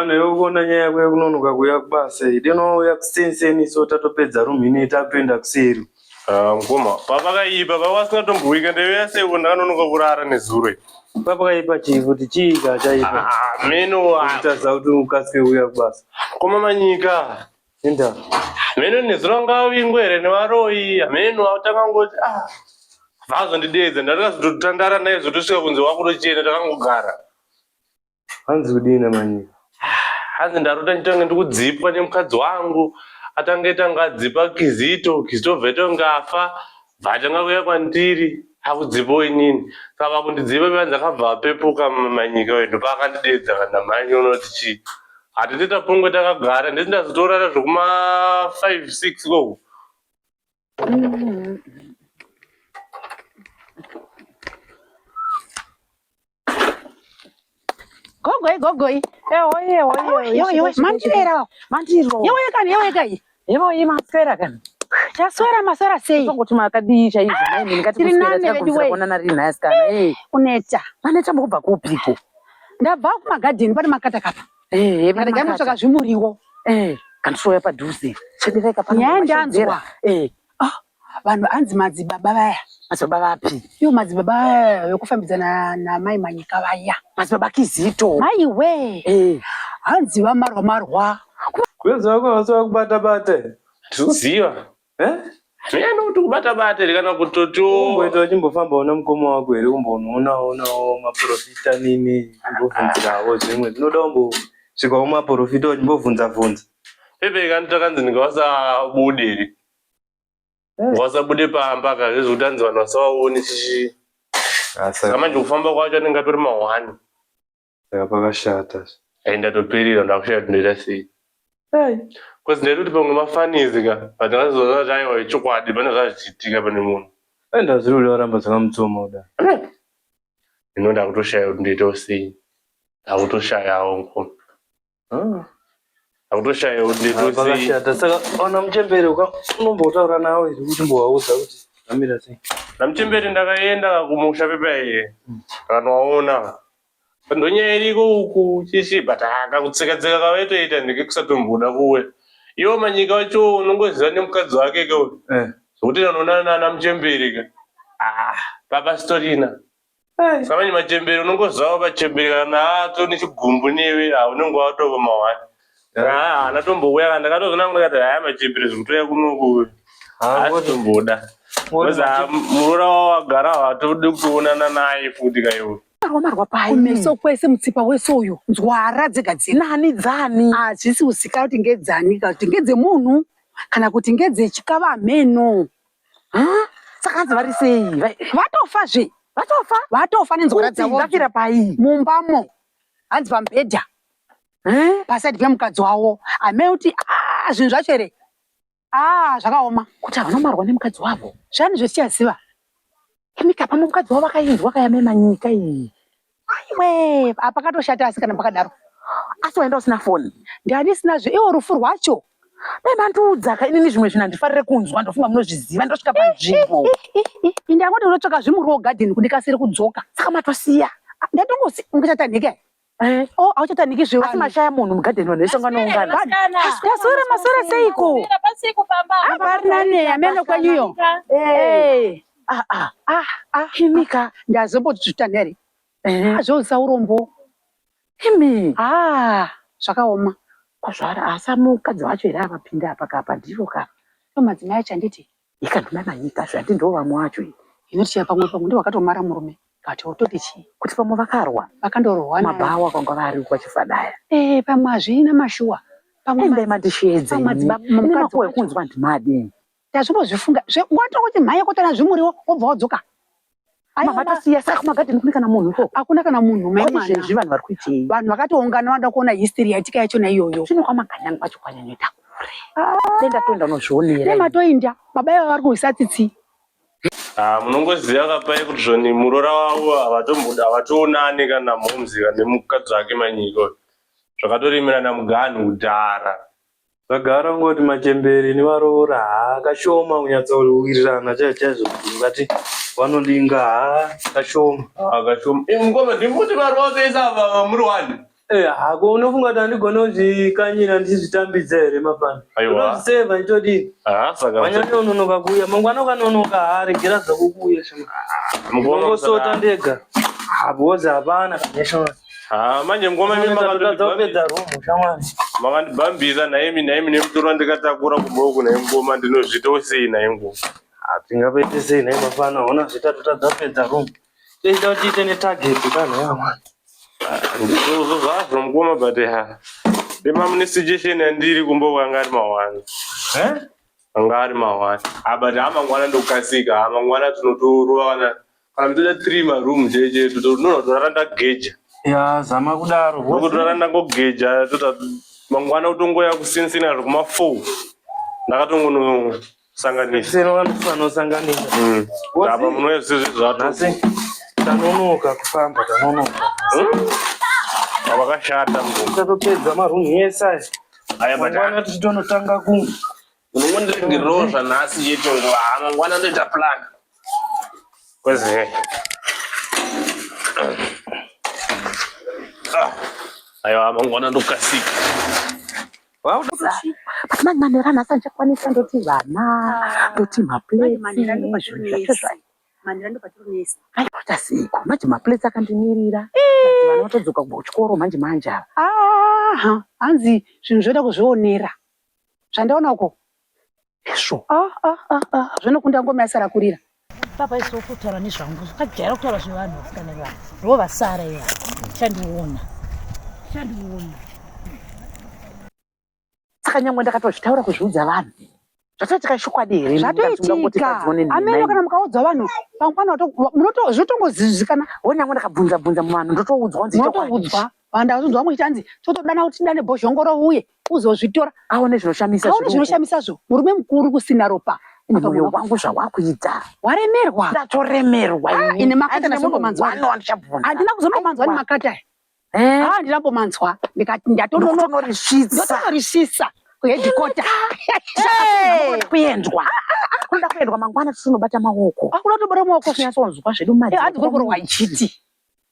Pano iwe kuona nyaya yako yekunonoka kuuya kubasa iyi. Deno kuseni so tatopedza room ine takutoenda kuseri. Ah, mukoma, papakaipa papa vasingatombowika ndaiuya sei ko ndakanonoka kurara nezuro. Papakaipa chii futi chii chachaipa? Ah, meno kutadza kuti ukasike kuuya kubasa. Mukoma Manyika. Inda. Meno nezuro anga avingwa here nevaroyi. Meno atanga ngoti ah vazondideedza ndakazototandara naye zotosvika kunze wakutochena takangogara. Hanzi kudii naManyika? Hanzi ndarota nditange ndikudzipwa nemukadzi wangu atange tanga adzipa Kizito, Kizito bva aita afa bva atanga kuuya kwandiri akudzipawo inini saka vakundidzipa vanzi akabva apepuka Manyika uyu ndopaakandideedza kana mhanye unoti chii hatiti tapungwe takagara ndisi ndazotorara zvekuma 5 6 ikoko Gogoi gogoi. Ehoyi ehoyi. Yewe yewe mandirera. Mandiro. Yewe kani yewe kai. Yewe maswera kani. Taswera maswera sei? Tongoti makadii chaizvo mai mimi ngati Tiri kuswera nane tikakumbira veduwe. kuonana rini nhasi kana. Eh. Kuneta. Maneta mukubva kupiko? Ndabva kumagadheni pane makata kapa. Eh, pane Ndanga makata. mutsvaka zvimuriwo. Eh, kandisouya padhuze. Chederai kapano. Nyaya ndanzwa. Eh, Ah, vanhu hanzi madzibaba vaya. madzibaba vapi? Ivo madzibaba vaya vekufambidzana namai Manyika vaya. Madzibaba Kizito. Maiwe. Eh, Hanzi vamarwa marwa. Kuedza wako vasi vakubata bata here? Tinoziva. Eh? Zviyani kuti kubata bata here kana kutotio Umboita uchimbofambawo namukoma wako here kumbonoonaonawo maprofita nini umbobvunzirawo zvimwe zvinoda umbosvikawo maprofita uchimbobvunza bvunza. Pepe kandi takanzi ndingawasabude here? Wasabude pamba ka zvezvekuti anzi vanhu vasavaone chichi. Saka manje kufamba kwacho anenge atori mahwani. Saka pakashata. Ai ndatoperera ndakushaya kuti ndoita sei. Because ndaiti kuti pamwe mafanizi ka but ndakazoona kuti aiwa ichokwadi pane zvazvichiitika pane munhu. Ai ndazviri kuda kuramba dzakamutsoma kudai. Ino ndakutoshaya kuti ndoitawo sei. Ndakutoshayawo mukoma. Ah. Ndakutoshaya kuti ndoitawo sei. Pakashata saka ona muchembere unombotaura nawo here kuti umbovaudza kuti zvamira sei. Namuchembere ndakaenda kumusha pepa iye. Ndakanovaona. Ndonyaya iriko uku chichi but akakutseka tseka kavaitoita ndekekusatomboda kuwe. Iwo manyika wacho unongoziva nemukadzi wake ke uyu. Eh. Zvekuti anoonana nana muchembere ka. Ah, baba sitorina. Saka manje machembere unongoziva pachembere kana ato nechigumbu newe ah, unenge watova mahwani. Ah, haana tombouya kana ndakatozoona ndakati haya machembere zvekutouya kunoku. Haasi tomboda. Because ah, muroora wavo agara haatodi kutoonana naye futi kaiwe. Marwa marwa pai. Kumeso kwese mutsipa wese uyu nzwara dzega dzega. Nani dzani? Hazvisi kuzikanwa kuti ngedzani kana kuti ngedzemunhu kana kuti ngedzechikava hameno. Huh? Saka hanzi vari sei? Vatofa zve. Vatofa? Vatofa nenzwara dzavo. Vafira pai? Mumbamo. Hanzi pamubhedha. Eh? Paside pemukadzi wavo. Hameno kuti ah zvinhu zvacho here. Ah zvakaoma. Kuti havana kumarwa nemukadzi wavo. Zvani zvetichaziva. Imika pamwe mukadzi wavo akainzwa kayamema nyika iyi. Aiwe, pakatoshata asi kana pakadaro. Asi waenda usina foni? Ndandisina zve iwo rufu rwacho. Dai mandiudza ka inini zvimwe zvinhu handifarire kunzwa ndofunga munozviziva ndosvika panzvimbo. Ndangoti unotsvaka zvimuriwo garden kuti ndikasire kudzoka. Saka matosiya. Ah, Ndatongosi ungachatanhika. Eh. Oh, auchatanhiki zve Asi vanhu. mashaya munhu mugadheni vanhu vese vanoungana. Taswera maswera seiko? Pari nane amene kwenyuyo. Eh. Ah ah. Ah, ah. Imika. Ndazombozvitanha here? Eh. Azvoisa urombo. Imi. Ah, zvakaoma. Kwazvara asi mukadzi wacho here avapinda apa kapa ndivo ka. Madzimai acho handiti Nyika ndima manyika zve handi ndo vamwe vacho iyi. Inoti chaya pamwe pamwe ndiwo vakatomara murume kati ototi chii Kuti pamwe vakarwa vakandorwa naye. mabhawa kwanga vari kwachifadaya. Eh, pamwe hazvina mashuwa. Pamwe Endai mandisheedze pamwe ini. madzibaba Ine mukadzi makuhwa wacho. ekunzwa ndimadi. Tazvimbozvifunga. Watoti mhanya kotana zvimuriwo wobva wadzoka. Aiwa, Matosiya saka kumagadheni kune kana munhu ikoko. Hakuna kana munhu mai Kwati mwana. zvezvi vanhu vari kuitei? Vanhu vakatoungana vanoda kuona history yaitika yachona iyoyo. Zvino kwamaganyani kwacho kwanyanyoita kure. Dai ndatoenda unozvionera. Nematoinda baba ivava vari kuhwisa tsitsi. Ah, munongoziva kapai kuti zvoni muroora wavo havatomboda havatoonani kana momzi kana nemukadzi wake Manyika uyu. Zvakatorimirana muganhu kudhara. Zvagara kungoti machembere nevaroora haa kashoma kunyatsowirirana chaizvo chaizvo kuti ungati vanodinga haa kashoma. Ah, kashoma. Eh, mukoma ndimbuti varoora vese ava muri wani. Eh, hako unofunga kuti handigone kuzvikanyira ndichizvitambidza here mafana? Aiwa. Unozviseva ndichodini? Ah, saka Wanyanya unonoka kuuya. Mangwana ukanonoka haa regera zvako kuuya shema. mukoma Unongosota musada- ndega. Ah, because hapana kana shamwari. Ah, manje mukoma imi Totadza kupedza room shamwari. makandibhambisa naimi naimi nemutoro wandikatakura kumba uku naye mukoma ndinozviitawo sei naye mukoma Ah, tingapaite sei nhai mafana? Hona zvitatotadza kupedza room. Toita kuti tiite netarget kana yamwana. Ndizvozvo zvazvo mukoma but ha ndima mune situation yandiri kumba uku anga ari mawani. Eh? Anga ari mawani. Ah, but ha mangwana ndokukasika. Ha mangwana tinotorova kana kana mitoda 3 maroom cheche totonotorara ndageja. Ya, zama kudaro. Ndokutorara ndangogeja tota mangwana kutongoya kusinsina zvekuma 4. Ndakatongonosanganisa. Seno vanofanira Mm. Wozi- Apa munouya zvisizvi zvato. Nhasi tanonoka kufamba tanonoka. Vakashata mukoma. Tatopedza maroom ese aya. Aya but Mangwana tichitonotanga ku unongondiregererawo zvanhasi chete ngo ha mangwana ndoita plan. Kwezi. Ah. Aiwa mangwana ndokasika. But manje manheru anhasi handichakwanisa ndoti vana ndoti Manje manheru maplates ndo zvinhu zvacho patironesa zvayo manheru ndo patironesa aiwa seiko manje maplates akandimirira vana vatodzoka kubva kuchikoro manje manje ava aha hanzi zvinhu zvoda kuzvionera zvandaona uko izvo Ah, ah, ah, ah, zvinokunda ngoma yasara kurira Papa isu kutaura nezvangu akajaira kutaura zvevanhu vasikana vanhu ndo vasara iva chandiona chandiona saka nyangwe ndakatozvitaura kuzviudza vanhu zvatoitika chokwadi here zvatoitika ameno kana mukaudza vanhu pangwana zvotongozivikana wo nyangwe ndakabvunza bvunza muvanhu ndotoudzwa kunzi chokwadi munotoudzwa vanhu ndakazonzwa vamwe chichanzi totodana kuti tidane bhozhongoro uye uzozvitora aone zvinoshamisa aone zvinoshamisa murume mukuru kusina ropa mwoyo wangu zvawakuita waremerwa ndatoremerwa Ah, ine makata ndazombomanzwa. ndichabvunza handina kuzombomanzwa nemakata aya Eh, Ah, handina kumbomanzwa ndikati ndatononoka ndokutonorisvitsa ndotonorisvitsa kuhedhikota kuendwa kunoda kuendwa mangwana tisinobata maoko akuda kutobata maoko tinyatsonzwa zvedu hanzi kuri kurohwa jiti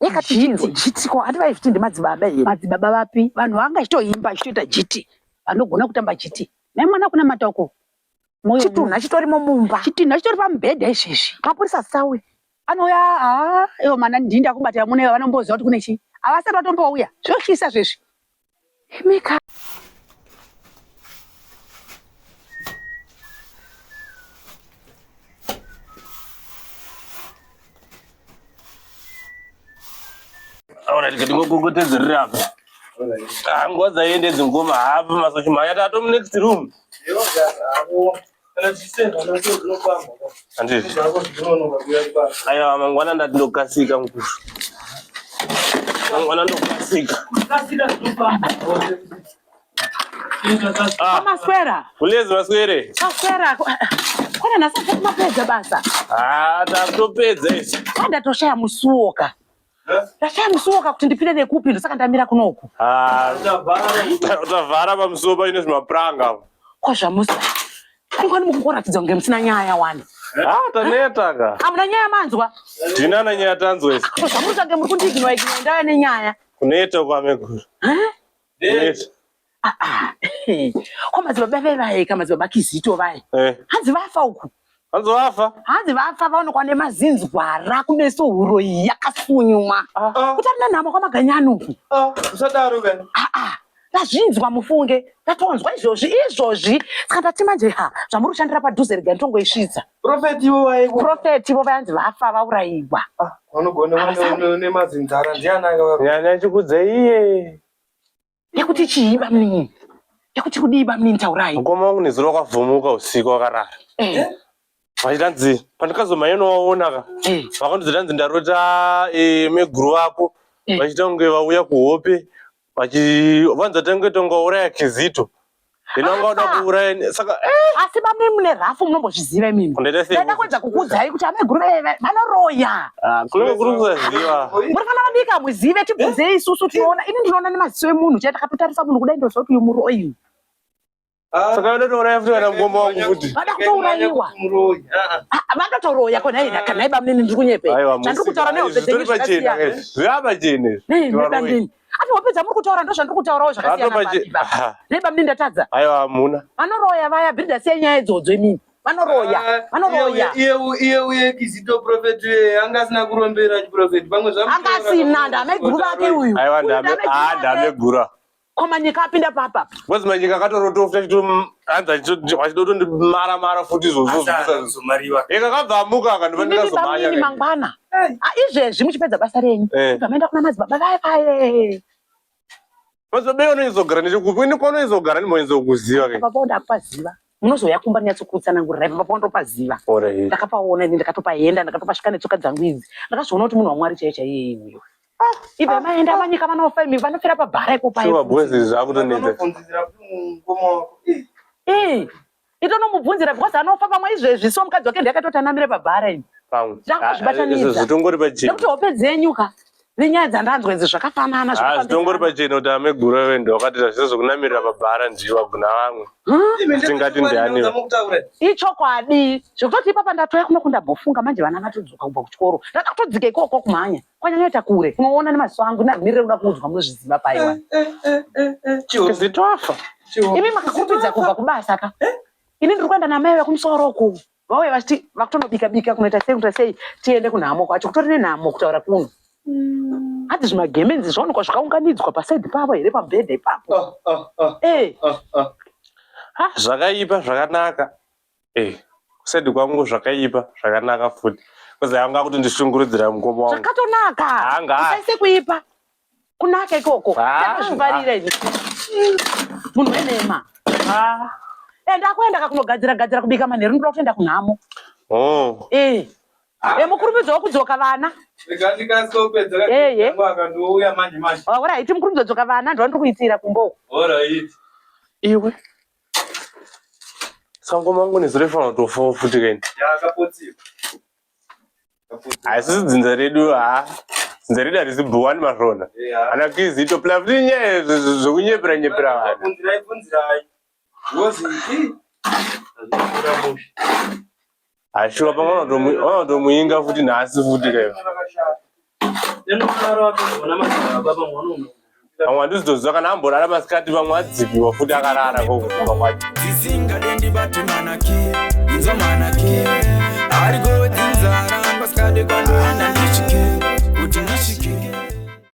yakati jiti ko handivai zviti ndimadzibaba here madzibaba vapi vanhu vanga chitoimba chitoita jiti vanogona kutamba jiti nai mwana kuna matako moyo chitunha chitorimo mumba chitunha chitori pamubhedha izvezvi mapurisa sawe anouya haa ivo mana ndini ndakubatira mune vanomboziva kuti kune chii havasati vatombouya zvotyisa zvezvi imika Aona tikati ngogogotedzerera apa. Ah, nguva dzaiende idzi ngoma hapa masochimhanya tato munext room. Kana tichiseva nacho zvinofamba. Handizvo. Zvako zvinonoka kuuya kubasa. Aiwa mangwana ndati ndokasika mukuru. Mangwana ndokasika. Kasika zvinofamba. Ah, maswera kulezi maswere. maswera kwana nhasi asati mapedza basa Ah, takutopedza izvi. kwandatoshaya musuwoka ndashaya musuwoka kuti ndipinde nekupi ndosaka ndamira kunoku Ah, utavhara pamusuwo paine zvimapuranga apo. ko zvamusa ingwani mukungoratidza kunge musina nyaya wani Ah, taneta ka. hamuna nyaya manzwa Tinana nyaya tanzwa isu. ko zvamunotange muri kundiiginwa iginwa ndauya nenyaya Kuneta kwameguru. Kuneta. Ah, ah. ko madzibaba vevaeka madzibaba kizito vaye Eh. hanzi vafa uku Hanzi wafa. hanzi vafa vaonekwa nemazinzwara kumeso huro iyi yakasunywa kuti arina nhamo kwamaganyani uku Usadaro kani. aa ndazvinzwa mufunge ndatonzwa izvozvi izvozvi saka ndati manje ha zvamuri kushandira padhuze rega nditongoisvitsa Prophet ivo vaiko. profeti vo vayanzi vafa vaurayiwa Ah, vanogona nemazinzara ndiani akava. Nyanya chikudza iye. yekuti chii bamunini yekuti kudii bamunini taurai Mukoma wangu nezuro wakavhumuka usiku wakarara. Eh, Vachitanzi pandikazomhanya nowaona ka. eh, Vakandidzi tanzi ndarota eh, meguru vako Eh. vachiita kunge vauya kuhope vachi vanzi tange tongauraya kizito. Hino anga uda Ah. kuuraya saka eh asi bamunini mune rafu munombozviziva imimi Ndaita sei? ndaida kuedza kukuudzai kuti amaiguru vanoroya Ah, kunenge kuri kusaziva. muri fana vadiki muzive tibvunzei isusu tinoona ini ndinoona nemaziso emunhu chai ndakatotarisa munhu kudai ndoziva kuti uyu muroyi Saka vanoda kutouraya futi kana mukoma wangu futi. Vada kutourayiwa. Muroyi. Ah, Ah, vangatoroya kona kana iba munini ndiri kunyepe Aiwa zvandiri kutaura nehope zvitori dzenyu pachena zvakasiyana izvi. Zvava pachena izvi. Nei, Tivaroyi. nebandini. Ati hope dzamuri kutaura ndozvandiri kutaurawo zvakasiyana Zvatopa papi baba. Nei bamnini ndatadza? Aiwa hamuna. Vanoroya vaya bhiridha siya nyaya idzodzo imini. Vanoroya. Vanoroya. Iye uye Kizito prophet uye anga asina kurombera chiprofeti pamwe zvamu. Anga asina ndamaiguru vake uyu. Aiwa Uyu ndame ndamaiguru ah vake. ndame gura. Ko manyika apinda papa. Because manyika akatorotofuta hanzi achidotondimara mara futi izvozvo zvekusa. Zomariwa. Eka kabva amuka akandova Imimi ndikazomhanya. bamnini mangwana. Ah, izvezvi muchipedza basa renyu. Eh. Ibva maenda kuna madzibaba vaya vaye. Madzibaba iye unoizogara nechekupi? Ini kwaunoizogara ndimboizokuziva ke. Baba ndakupaziva. Munozouya kumba ndinyatsokutsanangurira baba ndopaziva. Alright. Ndakapaona ini ndakatopaenda ndakatopasvika netsoka dzangu idzi. Ndakazoona kuti munhu waMwari chaiye chaiye uyu. Ibva maenda manyika vanofa imi vanofira pabhara ipopa. Sure boys zvakutonetsa. Unobvunzira kuti mukoma wako. Eh. Itonomubvunzira because anofa pamwe izvezvi so mukadzi wake ndiye akatoti anamire pabhara imi. Pamwe. Ndakuzvibatanidza. Izvo zvitongori pachena. Nekuti hope dzenyu ka nenyaya dzandanzwa idzi zvakafanana Ah, zvitongori pachena kuti amegura wendo wakati zvese zvekunamirira pabhara ndiwa kuna vamwe. Tingati ndiani? Ichokwadi zvekutoti ipapa ndatouya kuno kundambofunga manje vana vatodzoka kubva kuchikoro ndada kutodzika ikoko kumhanya kwanyanyoita kure kunoona nemaziso angu ndamirire kuda kuudzwa munozviziva paiwa Kizitofa. imi makakurumidza kubva kubasa ka ini ndiri kuenda namai vekumusoro uku vauya vachiti vakutonobika bika kunoita sei kunoita sei tiende kunhamo kwacho kutori nenhamo kutaura kuno hadzi zvimagemenzi zvaonekwa zvakaunganidzwa pasaidhi pavo here pamubhedha ipapo Eh, Ah, zvakaipa zvakanaka. Eh, kuside kwangu zvakaipa zvakanaka futi. Because anga kuti ndishungurudzira mukoma wangu. zvakatonaka Anga. usaise kuipa kunaka ikoko Ah, ndakazvifarira ini munhu wenhema enda akuenda kakunogadzira gadzira kubika manheru ndoda kutoenda kunhamo Oh. eh e mukurumidza wokudzoka vana Rega ndikasike kupedza Eh, eh. kangu akandouya manje manje. oraiti mukurumidza wodzoka vana ndovandiri kuitira kumbo Alright. Iwe. Saka mukoma wangu nezuro ifanira kutofawo futi kaini. Yakapotsiwa. Haisisi dzinza redu ha. Dzinza redu harisi bhuwani mazvona. Yeah. Ana kizito plus futi nyaya zvekunyepera nyepera vanhu. Bvunzirai bvunzirai. Ngozi ii. Hazvina mushe. Ashuwa pamwe vanotomuinga futi nhasi futi kaiwa. Inofarwa kuona madzibaba pamwe unoona. Pamwe handizitoziva kana amborara masikati pamwe adzipiwa futi akarara kokumba kwacho. Dzisingade ndibate manake, inzwa manake. Ari go